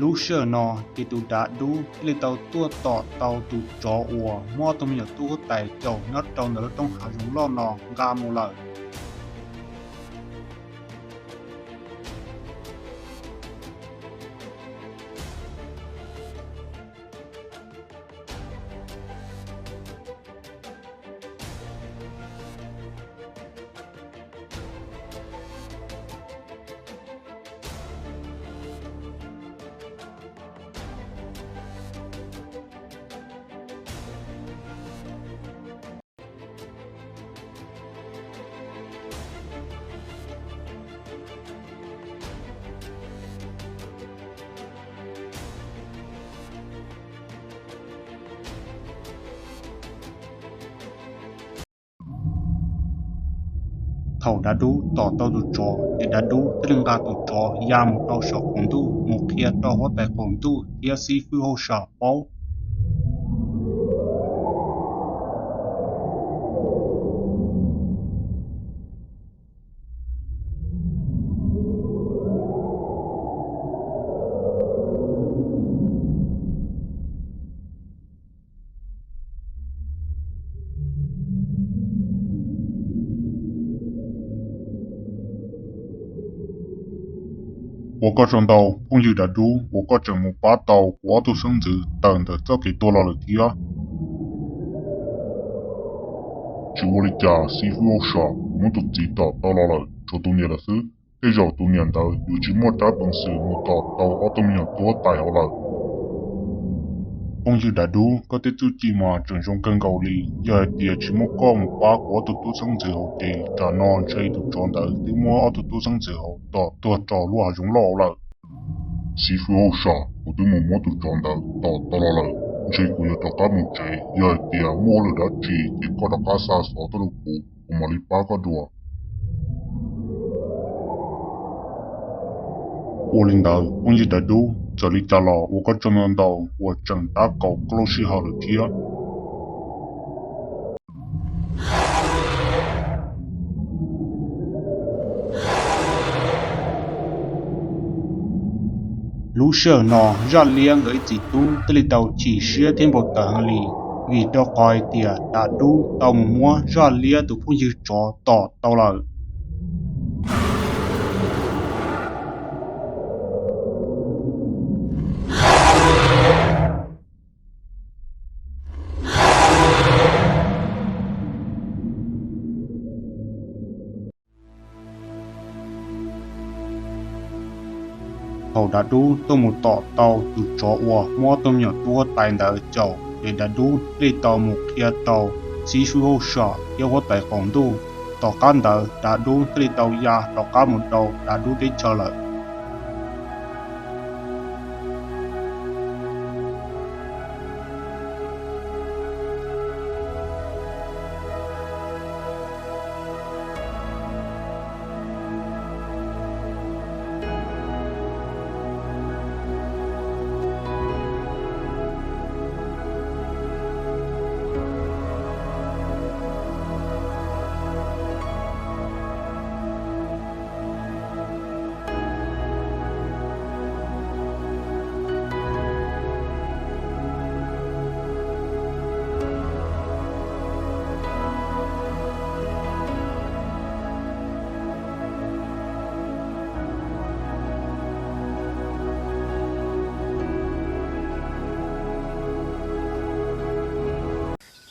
Lub sij hawm no ces tus dav dub thiaj li tau tuaj tom tau tus tsov uas muab ob tug me nyuam tub huab tais caum nyob rau ntawm lub roob hav zoov loj no nqa mus lawm. Thaum dav dub tom tau tus tsov ces dav dub thiaj li nqa tus tsov ya mus rau saum qaum ntuj mus qhia rau huab tais qaum ntuj thiab xib fwb hauj sam paub. Ua koj tsaug ntau phooj ywg dav dub uas koj tseem mus pab tau kuv ob tug xeeb ntxwv tawm ntawm txoj kev tuag los lawm thiab. Tsis ua li cas xib fwb hauj sam, kuv muab tus txiv tom tau los lawm, tshuav tus niam lawm xwb. Tej zaum tus niam ntawd yuav tsis muaj rab peev xwm mus tom tau ob tug me nyuam tub huab tais hauv lawm. Phooj ywg dav dub, koj tej txuj ci mas tseem zoo kawg nkaus li. Yog hais tias tsis muaj koj mus pab kuv ob tug tub xeeb ntxwv hauv ces tsam no ntshe tus tsov ntawd twb muab ob tug tub xeeb ntxwv hauv tom tuag rau lub hav zoov loj hauv lawm. Xib fwb hauj sam, kuv twb mus muab tus tsov ntawd tom tau los lawm, ntshe kuv yuav rov qab mus tsev. Yog hais tias muaj hauj lwm dab tsi ces koj rov qab xa xov tuaj rau kuv, kuv mam li pab koj dua. Ua li ntawd phooj ywg dav dub, txawm li cas los ua koj tsaug ntau ntau uas tseem tab kaum koj lub sij hawm lawm thiab. Lub sij hawm no zaj liab nkawd ib txiv tub thiaj li tau chim siab thiab npau taws heev li, vim rau qhov hais tias dav dub tau mus muab zaj liab tus phooj ywg tsov tom tau lawm. Thaum dav dub tuaj mus tom tau tus tsov uas muab ob tug me nyuam tub huab tais ntawd caum ces dav dub thiaj li tau mus qhia rau xib fwb hauj sam thiab huab tais qaum ntuj. Tom qab ntawd dav dub thiaj li tau ya rov qab mus rau dav dub teb chaws lawm.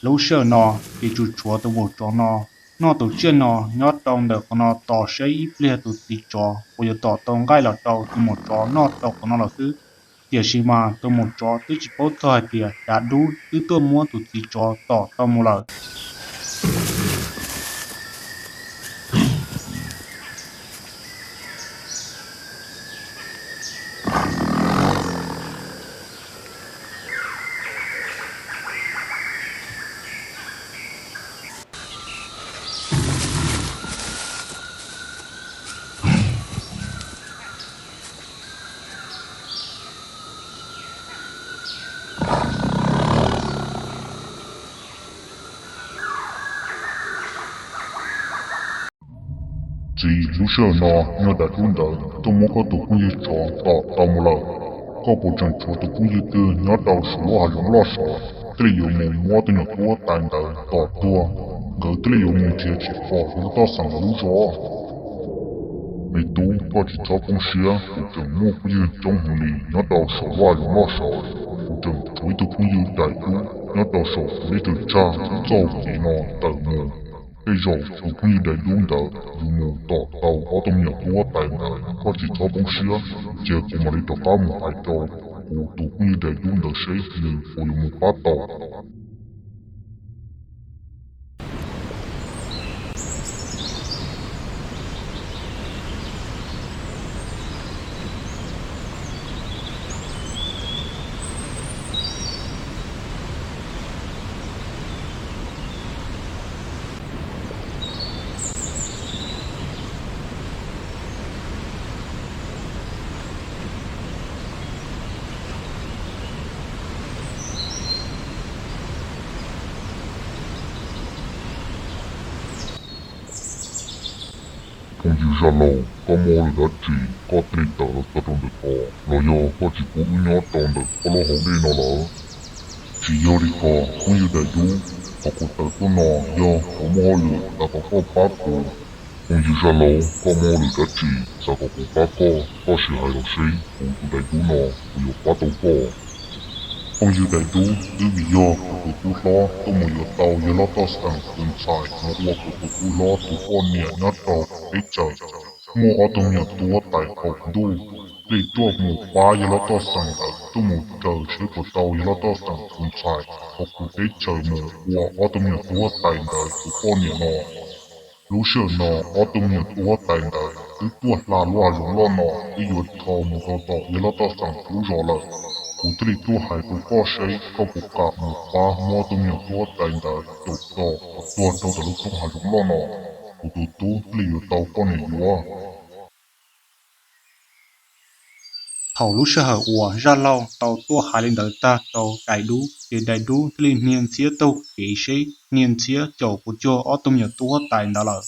Lub sij hawm no ces tsuas tshuav tus maum tsov no noj tus tsiaj no nyob rau ntawm qhov no tos seb ib pliag tus txiv tsov uas yuav tom tau nqaij los rau tus maum tsov noj rau qhov no los xwb. Tiam sis mas tus maum tsov twb tsis paub txog hais tias dav dub twb tuaj muab tus txiv tsov tom tau mus lawm. Txiv, lub sij hawm no yog dav dub ntawd tuaj muab koj tus phooj ywg tsov tom tau mus lawm. Koj puas tseem tshuav tus phooj ywg twg nyob rau saum lub hav zoov loj saud thiaj li yuav mus muab ob tug me nyuam tub huab tais ntawd tom tuag? Nkawd thiaj li yuav mus nrhiav tsis pom yog lub toj xeem lub zos. Me tub, koj tsis txhob poob siab, kuv tseem muaj phooj ywg coob heev li nyob rau saum lub hav zoov loj saud. Kuv tseem tshuav ib tug phooj ywg daim dub nyob rau saum kuv teb chaws tshaj txoj kev no tawm mus. Tej zaum tus phooj ywg daim dub ntawd yuav mus tom tau ob tug me nyuam tub huab tais ntawd. Koj tsis txhob poob siab, cia kuv mam li rov qab mus hais rau kuv tus phooj ywg daim dub ntawd seb nws puas yuav mus pab tau. Phooj ywg Zaj Laug, koj muaj hauj lwm dab tsi koj thiaj li tawm los txog rau ntawm ko? Los yog koj tsis pub wb nyob rau ntawm koj lub hauv dej no lawm? Tsis yog li ko, phooj ywg daim dub, qhov kuv tawm tuaj no yog kuv muaj hauj lwm xav kom koj pab kuv. Phooj ywg Zaj Laug, koj muaj hauj lwm dab tsi xav kom kuv pab koj? Koj sim hais los seb, kuv tus daim dub no kuv yuav pab tau koj. Phooj ywg daim dub, twb vim yog kuv tus tub hlob tuaj mus yuav tau yawg loj toj xeem tus ntxhais mus ua kuv tus tub hlob tus poj niam nyob rau teb chaws. Muaj ob tug me nyuam tub huab tais qaum ntuj thiaj li tuaj mus pab yawg loj toj xeem ntawd tuaj mus raws seb puas tau yawg loj toj xeem tus ntxhais hauv kuv teb chaws mus ua ob tug me nyuam tub huab tais ntawd tus poj niam no. Lub sij hawm no ob tug me nyuam tub huab tais ntawd twb tuaj hla lub hav zoov loj no, twb yuav dhau mus rau tom yawg loj toj xeem lub zos lawm. Kuv thiaj li tuaj hais rau koj seb koj puas kam mus pab muab ob tug me nyuam tub huab tais ntawd caum tom kom tuag rau tom lub roob hav zoov loj no, kuv tus tub thiaj li yuav tau poj niam yuav. Thaum lub sij hawm uas Zaj Laug tau tuaj hais li ntawd tag rau daim dub ces daim dub thiaj li hnia ntxhiab taug kev seb hnia ntxhiab caum puas cuag ob tug me nyuam tub huab tais ntawd lawm.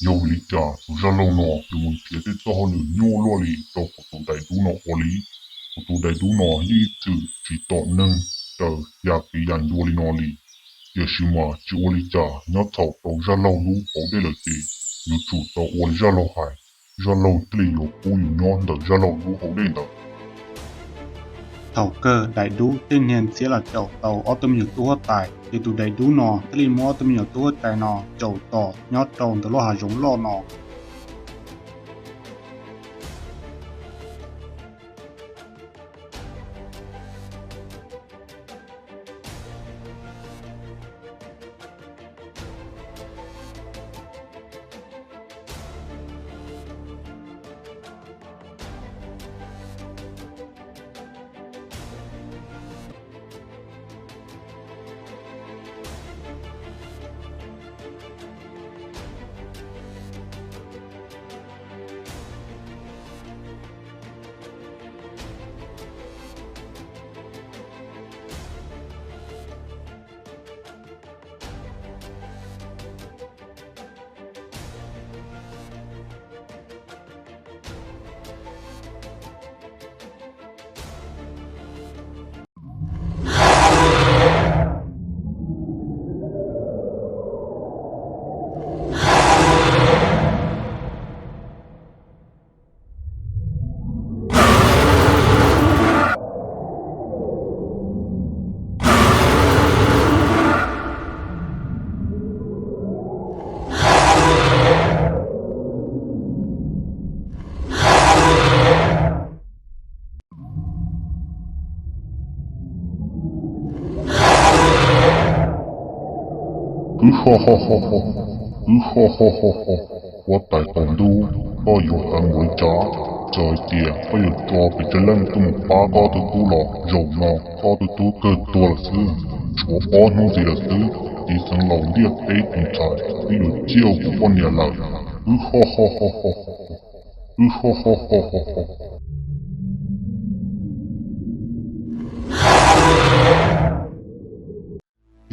Yog vim li cas tus Zaj Laug no yuav mus nrhiav tej txoj hauj lwm nyuaj luaj li rau kuv tus daim dub no ua li? Kuv tus daim dub no yeej ib txwm tsis tom neeg raws yam kev yam ncua li no li. Tiam sis mas tsis ua li cas, nyob thaum rau Zaj Laug lub hauv dej lawm ces yuav tsum tau ua li Zaj Laug hais, Zaj Laug thiaj li yuav pub yus nyob ntawm Zaj Laug lub hauv dej ntawd. Thaum kawg daim dub thiaj hnia ntxhiab los caum tau ob tug me nyuam tub huab tais, ces tus daim dub no thiaj li muab ob tug me nyuam tub huab tais no caum tom nyob rau ntawm lub hav zoov loj no. Wb ho ho ho ho, wb ho ho ho ho. Huab tais qaum ntuj, koj yuav heev npaum li cas? Txawm hais tias koj yuav tso pes tsawg leej tuaj mus pab koj ob tug tub los zaum no koj ob tug tub kawg tuag lawm xwb. Tshuav ob hnub ntxiv lawm xwb, txiv xeev laus ntiaj teb tus ntxhais twb yuav ciaj ua kuv poj niam lawm. Wb ho ho ho ho, wb ho ho ho ho ho.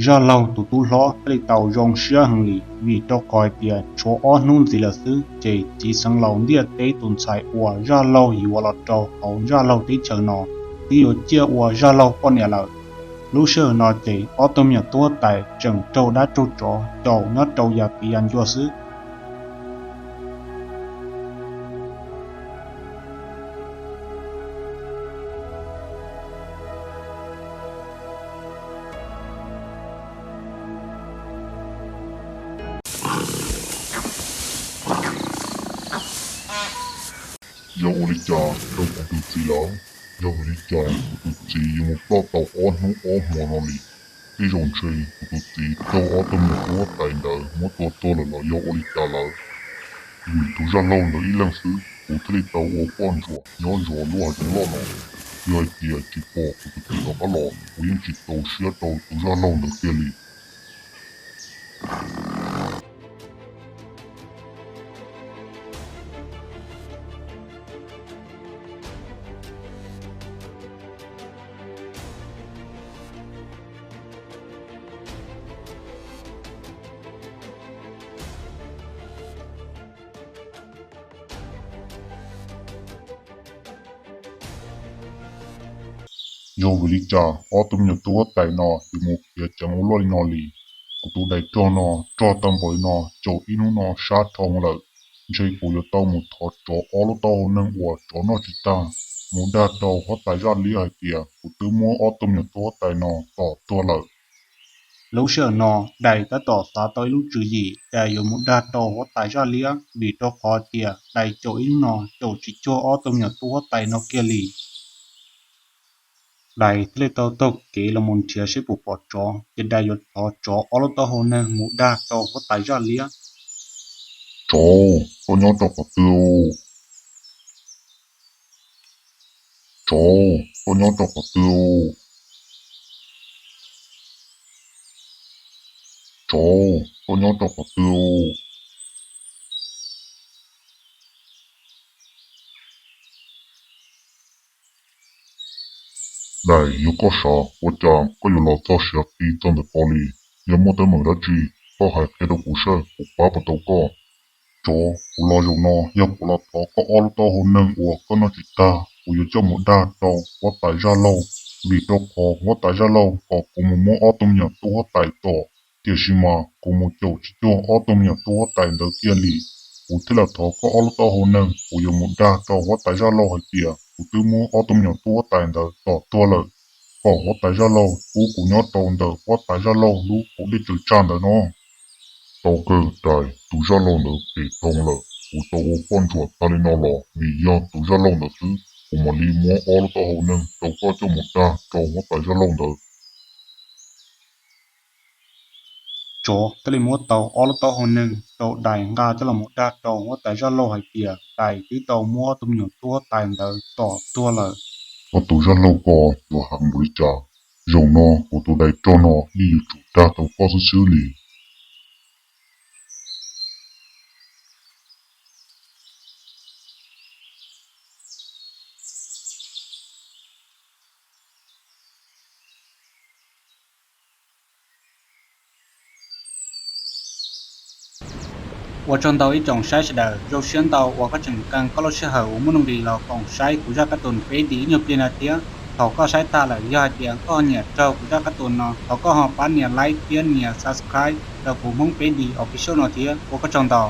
Zaj Laug tus tub hlob thiaj li tau zoo siab heev li, vim rau qhov hais tias tshuav ob hnub ntxiv lawm xwb ces txiv xeev laus ntiaj teb tus ntxhais uas Zaj Laug yuav los rau hauv Zaj Laug teb chaws no twb yuav ciaj ua zaj laug poj niam lawm. Lub sij hawm no ces ob tug me nyuam tub huab tais tseem raug dab raug tsov caum nyob rau yav tiv yav ncua xwb. Yog ua li cas rau kuv tus txiv lawm? Yog vim li cas kuv tus txiv yuav mus ploj tau ob hnub ob hmo no li? Tej zaum ntshe kuv tus txiv raug ob tug me nyuam tub huab tais ntawd muab tua tuag lawm los yog ua li cas lawm? Vim tus zaj laug ntawd ib leeg xwb kuv thiaj li tau ua poj ntsuam nyob zov lub hav zoov loj no. Yog hais tias tsis pom kuv tus txiv rov qab los, kuv yeej tsis txaus siab rau tus zaj laug ntawd kiag li. Yog vim li cas ob tug me nyuam tub huab tais no yuav mus khiav ceev ua luaj li no li? Kuv tus dais rog no rog tau npaum li no caum ib hnub no sab dhau lawm. Ntshe kuv yuav tau mus thov tsov ob lub taub hau neeg uas tsov noj tsis tag mus dag rau huab tais zaj liab hais tias kuv twb muab ob tug me nyuam tub huab tais no tom tuag lawm. Lub sij hawm no dais tab tom xav tau ib lub tswv yim, dais yuav mus dag rau huab tais zaj liab vim rau qhov tias dais caum ib hnub no caum tsis cuag ob tug me nyuam tub huab tais no kiag li. Dais thiaj li tau taug kev los mus nrhiav seb puas pom tsov, ces dais yuav thov tsov ob lub taub hau neeg mus dag rau huab tais zaj liab. Tsov, koj nyob rau qhov twg? Tsov, koj nyob rau qhov twg? Tsov, koj nyob rau qhov twg? Dais, yog koj sav, ua cas koj yuav los txog siav qis txog ntawm ko li? Yog muaj teeb meem dab tsi, koj hais qhia rau kuv saib kuv pab puas tau koj. Tsov, kuv los zaum no yog kuv los thov koj ob lub taub hau neeg uas koj noj tsis tag, kuv yuav coj mus dag rau huab tais zaj laug, vim rau qhov huab tais zaj laug kom kuv mus muab ob tug me nyuam tub huab tais tom, tiam sis mas kuv mus caum tsis cuag ob tug me nyuam tub huab tais ntawd kiag li. Kuv thiaj los thov koj ob lub taub hau neeg, kuv yuav mus dag rau huab tais zaj laug hais tias kuv twb muab ob tug me nyuam tub huab tais ntawd tom tuag lawm, kom huab tais zaj laug pub kuv nyob rau ntawm huab tais zaj laug lub hauv dej tsaws tsag ntawd no. Tau kawg dais, tus zaj laug ntawd phem dhau lawm, kuv tau ua poj ntsuam tag li no los vim yog tus zaj laug ntawd xwb, kuv mam li muab ob lub taub hau neeg rau koj coj mus dag rau huab tais zaj laug ntawd. Tsov thiaj li muab tau ob lub taub hau neeg rau dais nqa coj los mus dag rau huab tais zaj laug hais tias dais twb tau muab ob tug me nyuam tub huab tais ntawd tom tuag lawm. Koj tus zaj laug ko yuav heev npaum li cas? Zaum no kuv tus dais rog no yeej yuav tsum dag tau koj xwb xwb li. Ua tsaug ntau ib tsoom saib sawv daws, zoo siab ntau uas koj tseem kee koj lub sij hawm uas muaj nuj nqis los koom saib kuv zaj kab tus peb D ib nyuag pliag no thiab. Thaum koj saib tag lawm yog hais tias koj ho nyiam raug kuv zaj kab tus no thov koj ho pab nias like thiab nias subscribe rau kuv Hmoob peb D official no thiab, ua koj tsaug ntau.